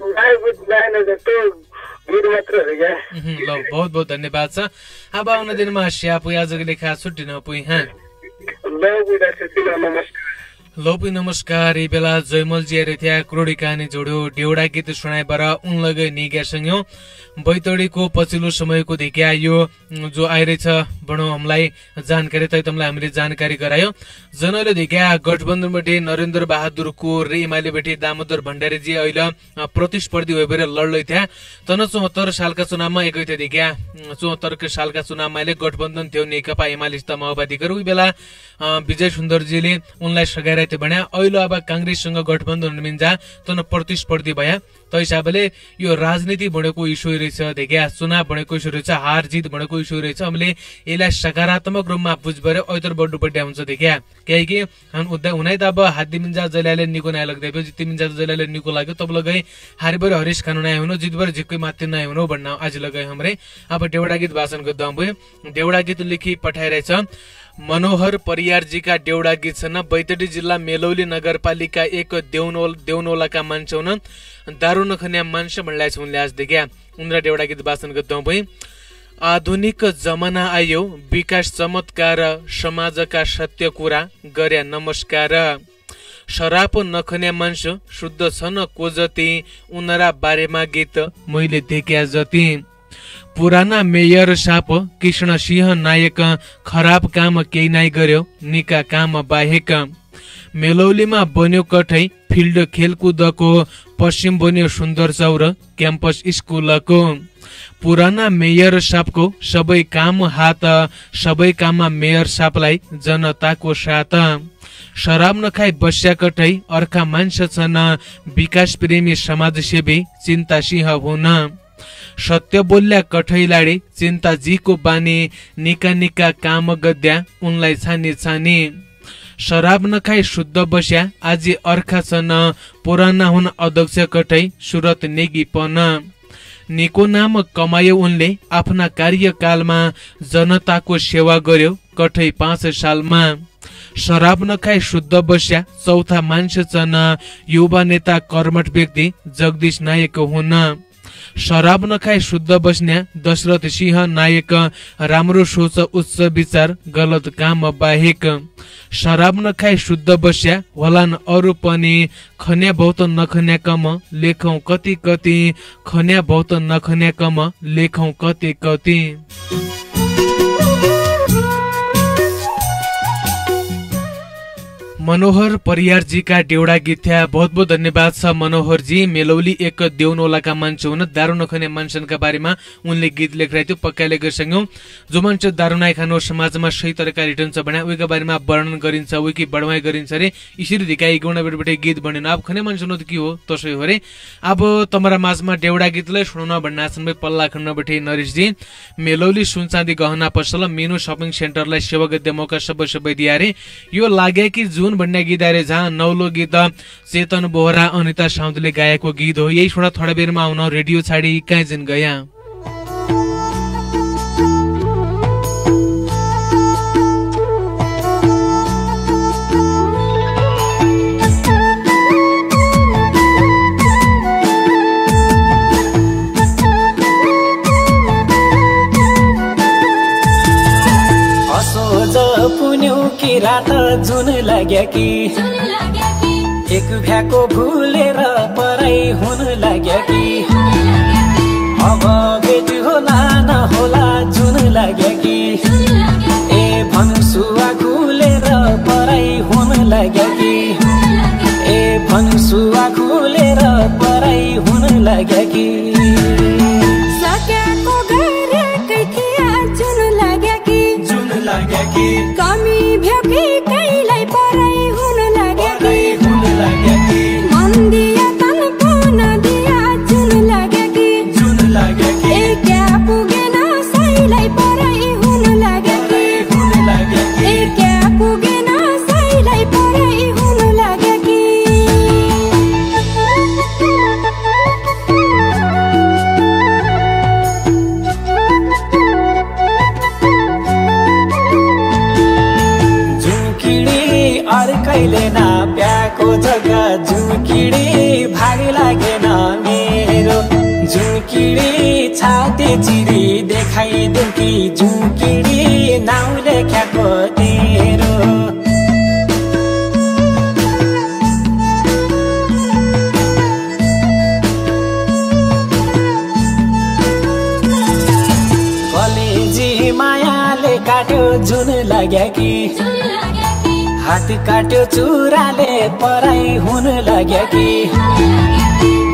नाइ बुझ, नाइ न, त गुण मात्र हो क्या। उहुँ, ल, बहुत बहुत धन्यवाद छ। अब आउने दिनमा स्यापु आजको लेखा छुट्टिन पुइ, हाँ। ल, बुझा छुट्टिन, नमस्कार। ल पुइ नमस्कार, यी बेला जयमलजी आएर थ्या क्रोडी कहानी जोड्यो, डेउडा गीत सुनाइबर उनलगै निग्या संग्यो। बैतडीको पछिल्लो समयको धिक्या यो जो आइरहेछ भनौँ, हामीलाई जानकारी तै तमलाई हामीले जानकारी गरायो। जनैले धिक्या गठबन्धनबठे नरेन्द्र बहादुर कुँवर रे एमालेबठे दामोदर भण्डारीजी अइल, अ, प्रतिस्पर्धी होइबेर लड्लै थ्या। तन चौहत्तर सालका चुनावमा एकै थ्या धिक्या, अ, चौहत्तर सालका चुनावमा अइले गठबन्धन थ्यो नेकपा एमालेसित माओवादीकर। उही बेला, अ, विजय सुन्दरजीले उनलाई सघाइराख्यो भन्या। अइल अब काङ्ग्रेससँग गठबन्धन हुन मिन्जा, तन प्रतिस्पर्धी भया। तै हिसाबले यो राजनीति भनेको issue रहेछ धेक्या, चुनाव भनेको issue रहेछ, हार जित भनेको issue रहेछ। हामीले यसलाई सकारात्मक रूपमा बुझ्बरे अइतर बढ्नु पड्या हुन्छ धेक्या। क्याइकि हान उद्दा हुनाइ त अब हाद्दी मिन्जा जल्याले निको नाइ लग्दे भ्यो, जित्ती मिन्जा जल्याले निको लाग्यो, तब लगै हारिबर हरिस खानु नाइ हुनो, जितबर झिक्कै मात्ती नाइ हुनो भन्ना आजि लगै हमरे। अब देउडा गीत वाचन गद्दाम भ्यो। देउडा गीत लिखी पठाइरहेछ मनोहर परियारजीका देउडा गीत छन। बैतडी जिल्ला मेलौली नगरपालिका एक देउनोल-, देउनोलाका मान्छे हुन दारु नखन्या मान्छे भन्लाइ छ उनले आज देख्या। उनरा देउडा गीत वाचन गद्दाम भ्यो। आधुनिक जमाना आयो, विकास चमत्कार, समाजका सत्य कुरा गर्या नमस्कार। सराप नखन्या मान्छे शुद्ध छन को जति, उनरा बारेमा गीत मैले देख्या जति। पुराना मेयर साप कृष्ण सिंह नायक खराब काम केही नाइ गर्यो, निका काम बाहेक। मेलौलीमा बन्यो कठै field खेलकुदको, पश्चिम बन्यो सुन्दर चौर campus स्कुलको। पुराना मेयर सापको सबै काम हात, सबै काममा मेयर सापलाई जनताको साथ। सराब नखाई बस्या कठै अर्खा मान्छे छन, विकास प्रेमी समाजसेवी चिन्ता सिंह हुन। सत्य बोल्या कठै लाडे चिन्ताजीको बानी, निका निका काम गद्या उनलाई छानी छानी। सराब नखाई शुद्ध बस्या आजि अर्खा छन, पुराना हुन अध्यक्ष कठै सुरत नेगी पन। निको नाम कमायो उनले आफ्ना कार्यकालमा, जनताको सेवा गर्यो कठै पाँच सालमा। सराब नखाई शुद्ध बस्या चौथा मान्छे छन, युवा नेता कर्मठ व्यक्ति जगदीश नायक हुन। सराब नखाई शुद्ध बस्न्या दशरथ सिंह नायक, राम्रो सोच उच्च विचार गलत काम बाहेक। सराब नखाई शुद्ध बस्या होलान अरू पनि, खन्या भौत नखन्या कम लेखौँ कति कति, खन्या भौत नखन्या कम लेखौँ कति कति। मनोहर परियारजीका देउडा गीत थ्या। बहुत बहुत धन्यवाद छ मनोहरजी। मेलौली एक देउनोलाका मान्छे हुन दारु नखन्या मान्छेका बारेमा उनले गीत लेख्राइ थ्यो। पक्का लेखेसंग्यौ जो मान्छे दारु नाइ खानो समाजमा सही तरिका रिटन छ भन्या उइका बारेमा वर्णन गरिन्छ, उइकी बढवाइ गरिन्छ रे। इसरी धिकाइ गौना बेटबेटे गीत बनेन। अब खन्या मान्छे हुन त के हो तसै हो रे। अब तमरा माझमा देउडा गीतलाई सुनौना भन्ना छन् भई पल्ला खण्ड बठे नरेशजी। मेलौली सुनचाँदी गहना पसल, मिनु shopping centerलाई सेवा गद्या मौका सबै सबै दिया रे। यो लाग्या कि जुन भन्ने गीत आरे, जहाँ नौलो गीत चेतन बोहरा, अनिता साउदले गाएको गीत हो। यही सुना थोडा बेरमा आउन रेडियो छाडी काहीँ जिन गया। असोज पुन्यौ कि रात जुन लाग्या कि, एक भ्याको भुलेर पराई हुन लाग्या कि, अब भेट होला नहोला जुन लाग्या कि, ए भन्सुवा खुलेर पराई हुन लाग्या कि, ए भन्सुवा खुलेर पराई हुन लाग्या कि। सक्याको गरेकै थिया जुन लाग्या कि, जुन लाग्या कि। कमी भ्यो कि कैलाई पराई हुन लाग्या कि, पराई हुन लाग्या कि। मन दिया तन पाउन दिया जुन लाग्या कि, जुन लाग्या कि। ए क्या पुगेन सैलाई पराई हुन लाग्या कि, पराई हुन लाग्या कि। ए क्या पुगेन सैलाई पराई हुन लाग्या कि। जुन किडी अर्कैले नाप्याको जग्गा, जुन किडी भाग लागेन मेरो, जुन किडी छाते चिरी देखाइदेऊ कि, जुन किडी नाउँ लेख्याको तेरो। कलेजी मायाले काट्यो जुन लाग्या कि, हात काट्यो चुराले पराई हुन लाग्या कि,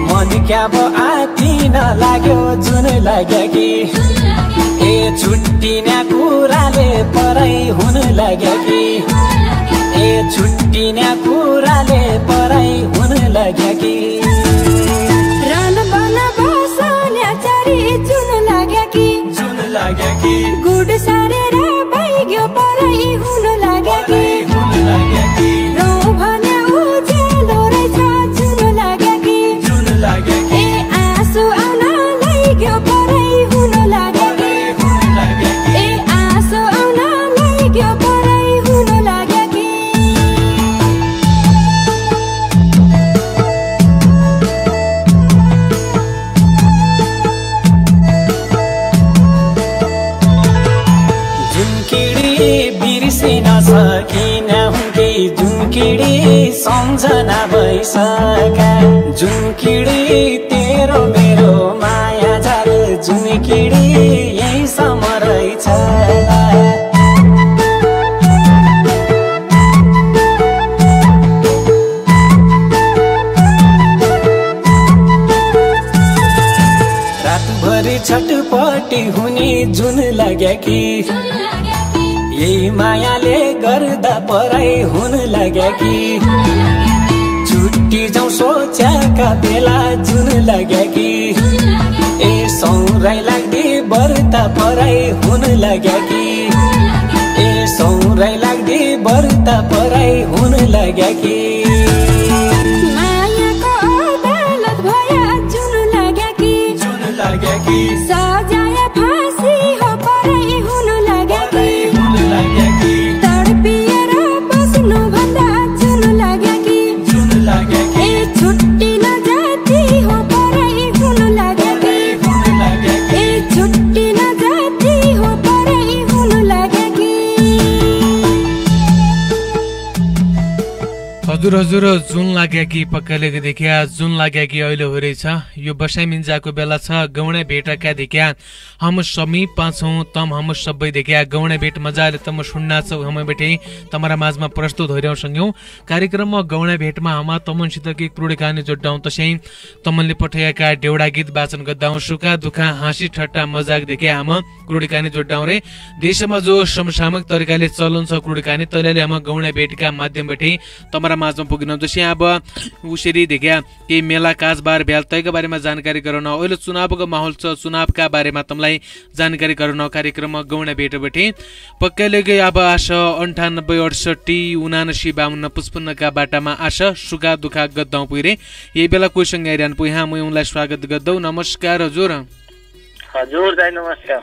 मन क्या भो आतिन लाग्यो जुन लाग्या कि, ए छुट्टिन्या कुराले पराई हुन लाग्या कि, ए छुट्टिन्या कुराले पराई हुन लाग्या कि। रान बिर्सिन सकिनँ हुँदी जुन किडी सम्झना भइसका। जुन किडी तेरो मेरो माया जाल, जुन किडी यहीसम्म रहेछ। रातभरि छटपटी हुने जुन लाग्या कि, यही मायाले गर्दा पराई हुन लाग्या कि, छुट्टी जाउँ सोच्याका बेला जुन लाग्या कि, ए सौराई लाग्दी बर्ता पराई हुन लाग्या कि, ए सौराई लाग्दी बर्ता पराई हुन लाग्या कि। मायाको अदालत भया जुन लाग्या कि, जुन लाग्या कि। सजाय फाँसी हो पराई हुन लाग्या कि। पराई हुन लाग्या कि। तडपिएर बस्नुभन्दा जुन लाग्या कि। जुन लाग्या कि। ए छुट्टिन जाति हो पराई हुन लाग्या कि। पराई हुन लाग्या कि। ए छुट्टिन जाति हो पराई हुन लाग्या कि। हजुर, हजुर, जुन लाग्या कि पक्का लेख देख्या, जुन लाग्या कि अहिले हो रहेछ। यो बसाइ मिन्जाको बेला छ, गौडा भेटका देख्या, हम समीपमा छौँ, तम हम सबै देख्या, गौडा भेट मजाले तम सुन्ना छौ, हम बठे तमरा माझमा प्रस्तुत होइरहौँ संग्यौँ। कार्यक्रममा गौडा भेटमा हम तमनसित कि क्रुडिकानी जोड्डाउँ तस्याइ तमनले पठयाका डेउडा गीत वाचन गद्दाउँ, सुखा दुखा हाँसी ठट्टा मजाक देख्या हम क्रुडिकानी जोड्डाउँ रे। देशमा जो समसामयिक तरिकाले चलन छ क्रुडिकानी, तैलाले हम गौडा भेटका माध्यम बठे तमरा माझमा पुगिनौँ। जसे अब उसेरी देख्या केही मेला काजबार भ्याल तैका बारेमा जानकारी गरौन। ओइलो चुनावको माहौल छ, चुनावका बारेमा तमलाई जानकारी गरौन कार्यक्रम गौडा भेट बठे। पक्कै लेगे अब आस अन्ठानब्बे अडसट्ठी उनासी बाउन्न पचपन्नका बाटामा आस सुखा दुखा गद्दाउँ पुइरे। यही बेला कोइसँग आइरहन पुइ हाँ, मुइ उनलाई स्वागत गद्दौ। नमस्कार हजुर। हजुर दाइ नमस्कार।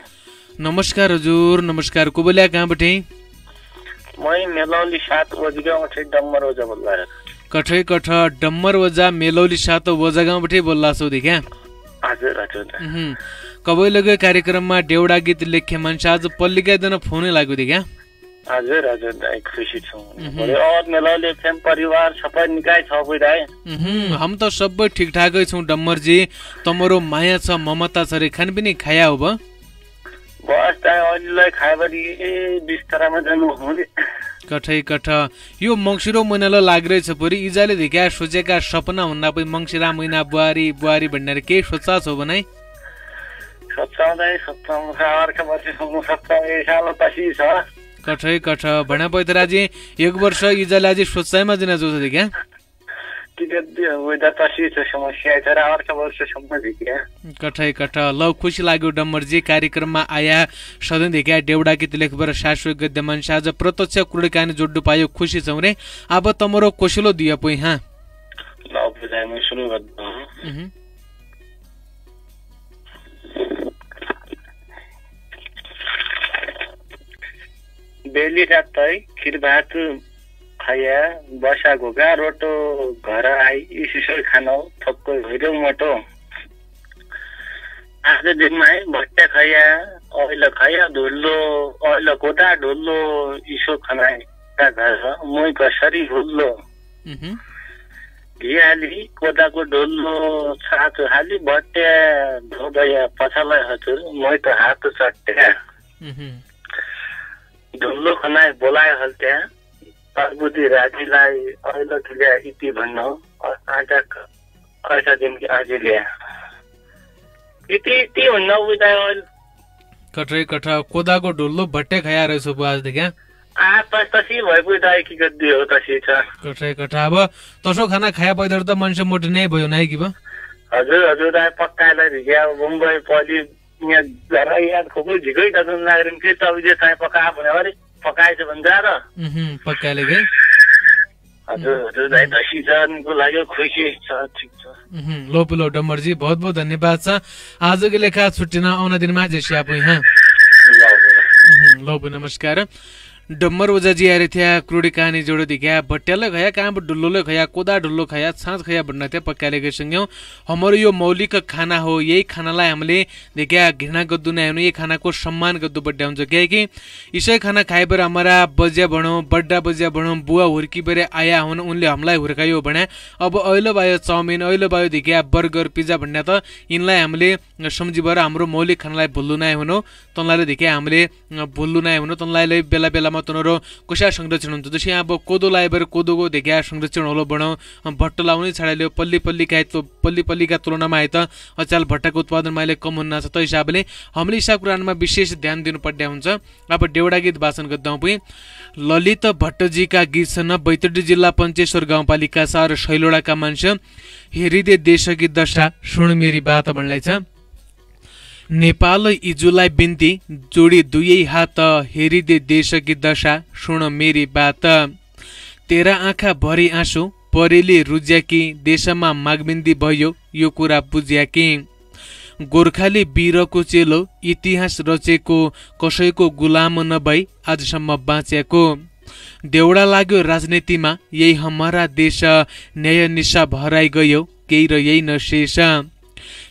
नमस्कार हजुर, नमस्कार। को बोल्या कहाँ बठे? मै मेलौली सात ओजगाउँ बठे डम्बर ओजा बोल्ला। कठै कठ डम्बर ओजा मेलौली सात ओजगाउँ बठे बोल्ला सौ देख्या। हजुर हजुर। कबै लगे कार्यक्रममा डेउडा गीत लेख्या मान्छे आज पल्लिका दिन फोनै लाग्यो देख्या। हजुर हजुर दाइ खुसी छु। अर मेलौली एफएम परिवार सबै निकाय छ बुइ दाइ। हम त सबै ठिकठाकै छौँ डम्बरजी। तमरो माया छ ममता छ रे खानपिनी खाया हो ब? बस दाइ अलिलाई खायबरी बिस्तारामा जानु हुने। कठै कठ यो मङ्सिरो महिनालो लाग्रै छ परि इजाले धिक्या सोचेका सपना हुन्ना पै मङ्सिरा महिना बुहारी बुहारी भन्ने केही सोचा छौ बनाइ? सोचा दाइ सोचा अर्का बसी सोच्नु सक्छ ए साल पछि छ। कठै कठ भना पैतराजी एक वर्ष इजाले आज सोचाइमा जिना जोछ धिक्या। टिकट वेदा तसी छ समस्या छ र अर्का वर्ष सम्म धिक्या। कठै कठ ल खुसी लाग्यो डम्बरजी कार्यक्रममा आया सधैँ धिक्या डेउडा गीत लेखबर शाश्वत गद्यमान साझ प्रत्यक्ष कुरडकाने जोड्डु पायो खुसी छौ रे। अब तमरो कोसिलो दिया पोइ हाँ। ल बुझाइ म सुरु गर्दा। बेली रात है खिर भात खैया बसा घोका रोटो घर आई इसुसो खानौ थोक्कै होइरौ मोटो। आज दिनमा है भट्टा खैया ऐल खैया ढुल्लो ऐल कोदा ढुल्लो इसो खनाइ ता घर मोइ कसरी हुल्लो। गिहाली कोदाको ढुल्लो छाचो हाली भट्ट्या धोबया पछालाई हजुर मोइ त हात चट्ट्या। ढुल्लो खनाइ बोलाइ हल्त्या। पार्वती राजीलाई ऐल तुल्या इति भन्न आँटा ऐसा दिन कि आजील्या। इति इति हुन्न उदाय ऐल। कठै कठ कोदाको ढुल्लो भट्टे खाया रहेछ बुवा आज देख्या। आ तस तसी भए बुवा दाइ कि गद्दी हो तसी छ। कठै कठ अब तसो खाना खाया पैदर त मान्छे मोटे नै भयो नाइ कि ब? हजुर हजुर दाइ पक्काइला भिग्या बम्बई पलि यहाँ घर याद खोको झिकै दाजु नागरिन के तबिजे चाहिँ पका भने अरे पकाएछ भन्छ र। पक्काले के? हजुर हजुर दाइ धसी जानको लाग्यो खुसी छ। ठिक छ। लोपिलो डम्बरजी बहुत बहुत धन्यवाद छ। आजको लेखा छुट्टिन आउन दिनमा जे स्यापु यहाँ। लोपु नमस्कार। डम्बर ओझाजी आएर थ्या क्रुडी कहानी जोडो धिक्या, भट्यालै खया, काँब ढुल्लोलै खया, कोदा ढुल्लो खया, छाँच खया भन्ना थ्या पक्काले गैसंग्यौ। हमरो यो मौलिक खाना हो, यही खानालाई हामीले धिक्या घृणा गद्दु नाइ हुनु, यही खानाको सम्मान गद्दु बड्या हुन्छ। क्याकि इसै खाना खाइबर हमरा बज्या भणौ, बड्डा बज्या भणौ, बुवा हुर्किबरे आया हुन, उनले हमलाई हुर्कायो भन्या। अब ऐलो बायो चाउमिन, ऐलो बायो धिक्या बर्गर, पिज्जा भन्या त यिनलाई हामीले सम्झिबर हाम्रो मौलिक खानालाई भुल्नु नाइ हुनु। तनलाई धिक्या हामीले अ, भुल्नु नाइ हुनु, तनलाई लै बेला बेलामा तनरो कस्या संरक्षण हुन्छ। जसै अब कोदो लाइबर कोदोको धिक्या संरक्षण होलो बढो, अ, भट्ट लाउनै छाडाइल्यो, पल्ली पल्लीका तो-, पल्ली पल्लीका तुलनामा है त अचाल भट्टाको उत्पादन माइले कम हुन्ना छ। त हिसाबले हामीले इसा कुरानमा विशेष ध्यान दिनु पड्या हुन्छ। अब डेउडा गीत वाचन गद्दाउ पुइ। ललित भट्टजीका गीत छन बैतडी जिल्ला पञ्चेश्वर गाउँपालिका चार सैलोडाका मान्छे। हेरिदे देशकी दशा सुण मेरी बात भन्लाई छ। नेपाल इजुलाई बिन्ती, जोडी दुयै हात, हेरिदे देशकी दशा, सुण मेरी बात। तेरा आँखा भरि आँसु, परेली रुज्याकी, देशमा मागबिन्दी भयो, यो कुरा बुज्याकी। गोर्खाली वीरको चेलो, इतिहास रचेको, कसैको गुलाम नभई आजसम्म बाँचेको। देउडा लाग्यो राजनीतिमा, यही हमारा देश, न्याय निशा भराइ गयो, केही रह्यैन शेष।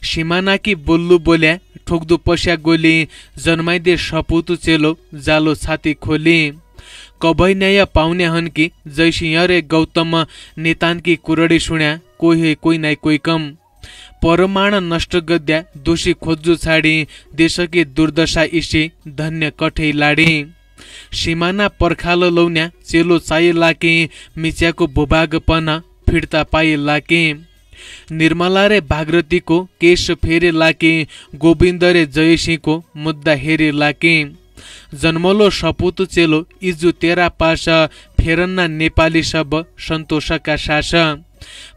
सिमानाकी बोल्लु बोल्या, ठोक्दु पस्या गोली, जन्माइदे सपुत चेलो, जालो छाती खोली। कभै न्याय पाउन्या हन्की, जैसिंह रे गौतम, नेतानकी कुरडी सुण्या, कोही हे कोही नाइ कोही कम। परमाण नष्ट गद्या, दोषी खोज्जु छाडी, देशकी दुर्दशा इसि, धन्य कठै लाडी। सिमाना पर्खाल लौन्या, चेलो चाय लाके, मिच्याको भूभाग पन, फिर्ता पाए लाके। निर्मला रे भागरथीको केश फेरे लाके, गोविन्द रे जयसिंहको मुद्दा हेरे लाके। जन्मलो सपुत चेलो इजु तेरा पास, फेरन्ना नेपाली सब सन्तोषका सास।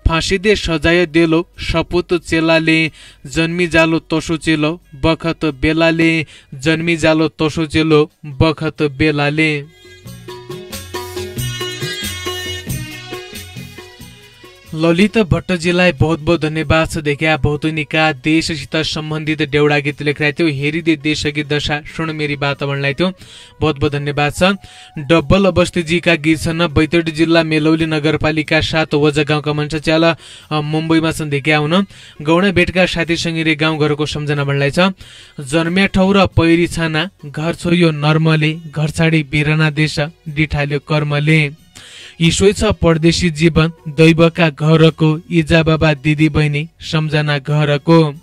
फाँसीदे सजाय देलो सपुत चेलाले, जन्मिजालो तसो चेलो बखत बेलाले, जन्मिजालो तसो चेलो बखत बेलाले। ललित भट्टजीलाई बहुत बहुत धन्यवाद छ। धेक्या भौतैनिका देशसित सम्बन्धित डेउडा गीत लेख्राइ थ्यो, हेरिदे देशकी दशा सुण मेरी बात भन्लाइ थ्यो। बहुत बहुत धन्यवाद छ। डब्बल अवस्थीजीका गीत छन। बैतडी जिल्ला मेलौली नगरपालिका सात वजा गाउँका मान्छे च्याल, अ, मुम्बईमा छन, धेक्या हुन। गौडा भेटका साथीसँगै रे गाउँघरको सम्झना भन्लाइ छ। जन्म्या ठाउँ र पैरी छाना, घर छोयो नर्मले, घर छाडी बिरना देश, डिठाल्यो कर्मले। इसोइ छ परदेशी जीवन, दैवका घरको, इजा बाबा दिदी बहिनी, सम्झना घरको।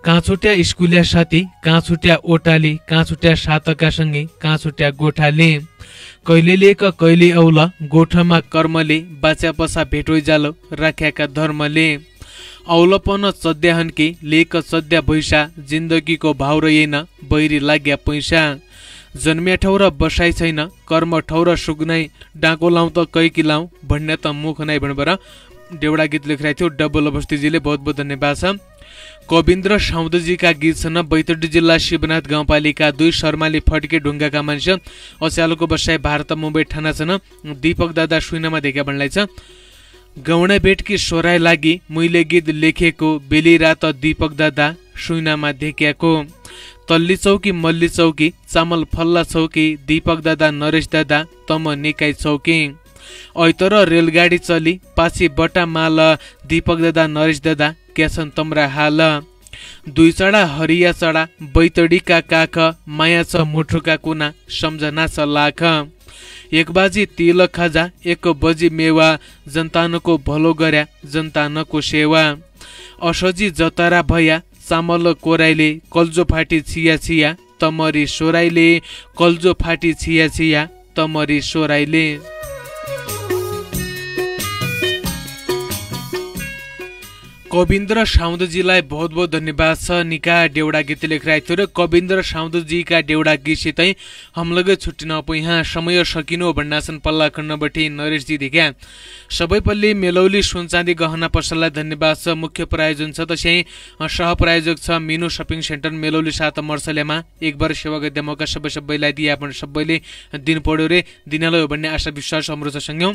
काँ छुट्या स्कुल्या साथी, काँ छुट्या ओटाली, काँ छुट्या साथका सँगै, काँ छुट्या गोठाली। कैले लेक कैले औल, गोठमा कर्मले, बाच्या पसा भेटोइ जालो, राख्याका धर्मले। औलपन चद्या हन्के, लेक चद्या भुइँसा, जिन्दगीको भाउ रयैन, बैरी लाग्या पैसा। जन्म्या ठाउँ र बसाइ छैन, कर्म ठाउँ र सुख नाइ, डाँको लाउँ त कैकी लाउँ, भन्या त मुख नाइ भणबर डेउडा गीत लेख्राइ थ्यो, डब्बल अवस्थीजीले बहुत बहुत धन्यवाद छ। कविन्द्र साउदजीका गीत छन। बैतडी जिल्ला शिवनाथ गाउँपालिका दुई शर्माली फड्के ढुङ्गाका मान्छे, अच्यालको बसाइ भारत मुम्बई ठाना छन। दीपक दादा सुइनामा धेक्या भन्लाइ छ। गौडा भेटकी सोराइ लागि मुइले गीत लेखेको, बेली रात दीपक दादा सुइनामा धेक्याको। तल्ली चौकी मल्ली चौकी, चामल फल्ला चौकी, दीपक दादा नरेश दादा तम निकाइ चौकी। ऐतर रेलगाडी चली, पाछि बटा माल, दीपक दादा नरेश दादा क्याछन तम्रा हाल। दुई चडा हरिया चडा, बैतडीका काख, माया छ मुठुका कुना, सम्झना छ लाख। एक बाजी तिल खाजा, एक बजी मेवा, जनतानको भलो गर्‍या, जनतानको सेवा। असजी जतारा भया, चामल कोराइले, कल्जो फाटी छिया छिया, तमरी सोराइले, कल्जो फाटी छिया छिया, तमरी सोराइले। कविन्द्र साउदजीलाई बहुत बहुत धन्यवाद छ। निका डेउडा गीत लेख्राइ थ्यो र कविन्द्र साउदजीका डेउडा गीतसितै हमलगे छुट्टिन पुइ हाँ, समय सकिनो भन्नासन पल्ला खण्डबठे नरेशजी धेक्या। सबै पल्ली मेलौली सुनचाँदी गहना पसललाई धन्यवाद छ। मुख्य प्रायोजन छ तस्याइ, अ, सहप्रायोजक छ मिनु सपिङ सेन्टर मेलौली सात मर्सल्यामा। एक बार सेवा गद्या मौका सबै सब्बैलाई दिया, आपण सब्बैले दिन पड्यो रे, दिनालो हो भन्ने आशा विश्वास हमरो छ संग्यौ।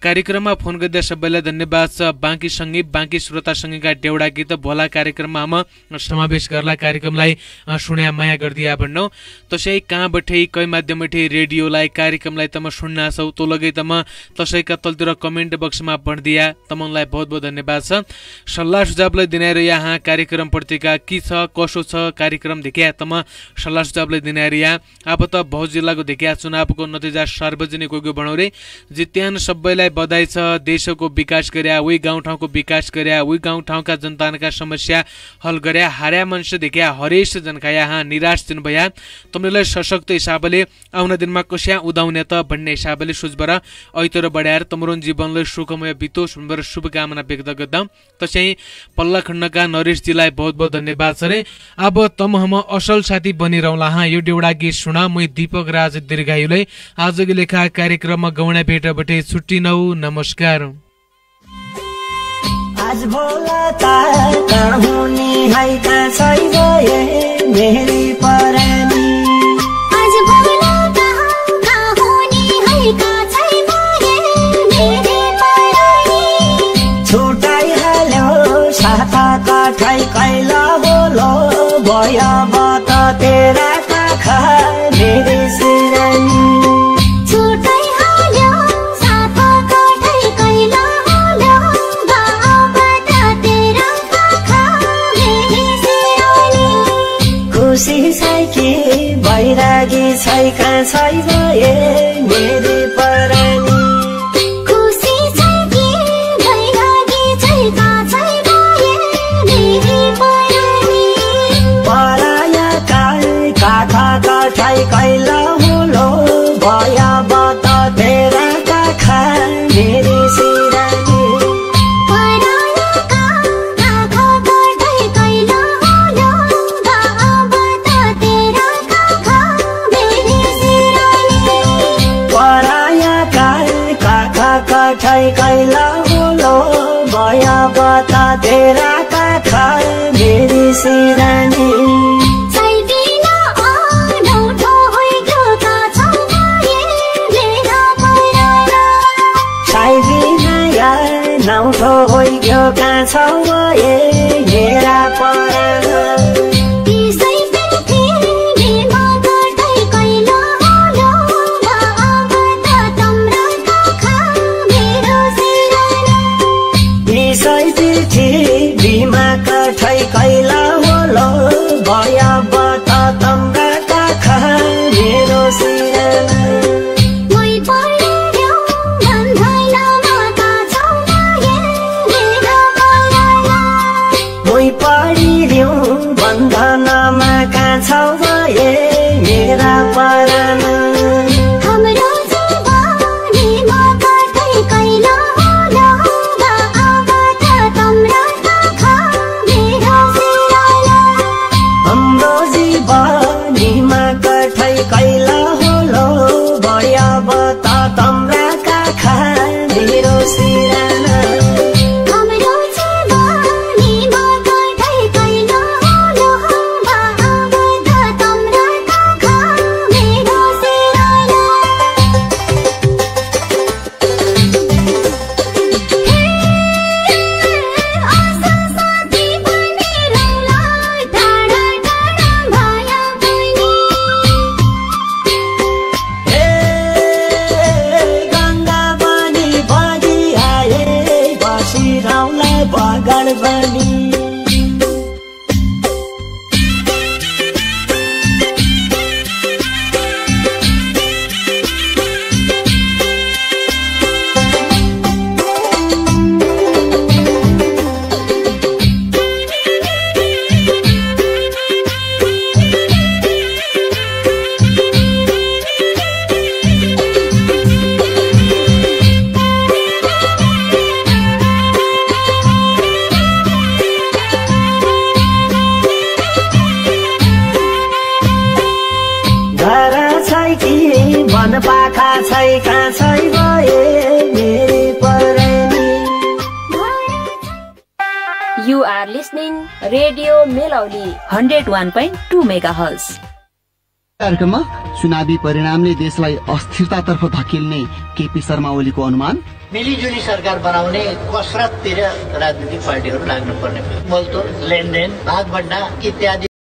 कार्यक्रममा फोन गद्या सब्बैलाई धन्यवाद छ। बाँकी संगीत, बाँकी श्रोता संगीत का देउडा गीत भोला कार्यक्रममा हम समावेश गर्ला, कार्यक्रमलाई, अ, सुण्या माया गर्दिया भन्नौ। तसै कहाँ बठे, कै माध्यम बठे रेडियोलाई, कार्यक्रमलाई तम सुन्ना छौ, तो लगै तम तसैका तलतिर comment box मा भण्दिया, तमनलाई बहुत बहुत धन्यवाद छ। सल्लाह सुझावलाई दिनाइर यहाँ कार्यक्रम प्रतिका कि छ, कसो छ, कार्यक्रम धेक्या तम सल्लाह सुझावलाई दिनाइर यहाँ। अब त भौजिल्लाको धेक्या चुनावको नतिजा सार्वजनिक होइगो भनौरे। जित्यान सब्बैलाई बधाई छ। देशको विकास गर्या, उही गाउँठाउँको विकास गर्या, उही गाउँठाउँका जनतानका समस्या हल गर्या, हार्या मान्छे धेक्या हरेस जनका यहाँ निराश जुन भया। तमलेलाई सशक्त हिसाबले आउना दिनमा कस्या उदाउने त भन्ने हिसाबले सोचबर अइतर बढ्याएर तमरोन जीवनलाई सुखमय बितोस् भन्बर शुभकामना व्यक्त गर्दा। तस्याइ पल्ला खण्डका नरेशजीलाई बहुत बहुत धन्यवाद छ रे। अब तम हम असल साथी बनिरहला हाँ। यो देउडा गीत सुना मुइ दीपक राज दीर्घायुलाई आजको लेखा कार्यक्रममा गौडा भेट बटे छुट्टिनौ। नमस्कार। आज भोला त कहाँ हुने है, कहाँ छै गए मेरी परानी? आज भोला त कहाँ हुने है, कहाँ छै गए मेरी परानी? छुट्याइहाल्यो साथ कठै कैला बोलो, भयो बत तेरा काखा मेरी सिरानी। छुट्याइहाल्यो साथ कठै कैला बोलो, भयो बत तेरा काखा मेरी सिरानी। खुसी छै कि बैरागी छै, कहाँ छै गए मेरी परानी? खुसी छै कि बैरागी छै, कहाँ छै गए मेरी परानी? परायाका काखा कठै कैला हुलो, भयो बत तेरा काखा मेरी सिरानी। परायाका काखा कठै कैला हुलो, भयो बत तेरा काखा मेरी सिरानी। परायाका काखा कठै कैला हुलो, भयो बत तेरा काखा मेरी सिरानी। साइदिन अनौठो होइग्यो कहाँ छौ गए मेरा परान। साइदिन अनौठो होइग्यो कहाँ छौ गए मेरा परान। यसै पृथ्वीमा कठै कैला हुलो, भयो बत तम्रा काखा मेरो सिरानी। यसै पृथ्वीमा कठै कैला हुलो, भयो बत तम्रा काखा मेरो सिरानी। मुइ पडिर्यु बन्धनमा कहाँ छौ गए मेरा परान। मुइ पडिर्यु बन्धनमा कहाँ छौ गए मेरा परान। हाम्रो जीवनीमा कठै कैला हुलो, भयो बत तम्रा काखा मेरो सिरानी। हाम्रो जीवनीमा कठै कैला हुलो, भयो बत तम्रा काखा मेरो सिरानी। हाम्रो जीवनीमा कठै कैला हुलो, भयो बत तम्रा काखा मेरो सिरानी। घर छै कि वन पाखा छै, कहाँ छै गए मेरी परानी? You are listening Radio Melanoli, hundred one point two megahertz. कार्यक्रममा चुनावी परिणामले देशलाई अस्थिरतातर्फ धकेल्ने केपी शर्मा ओलीको अनुमान। मिलिजुली सरकार बनाउने कसरततिर राजनीतिक पार्टीहरू लाग्नुपर्ने भयो। मोलतोल, लेनदेन, भागभण्डा इत्यादि।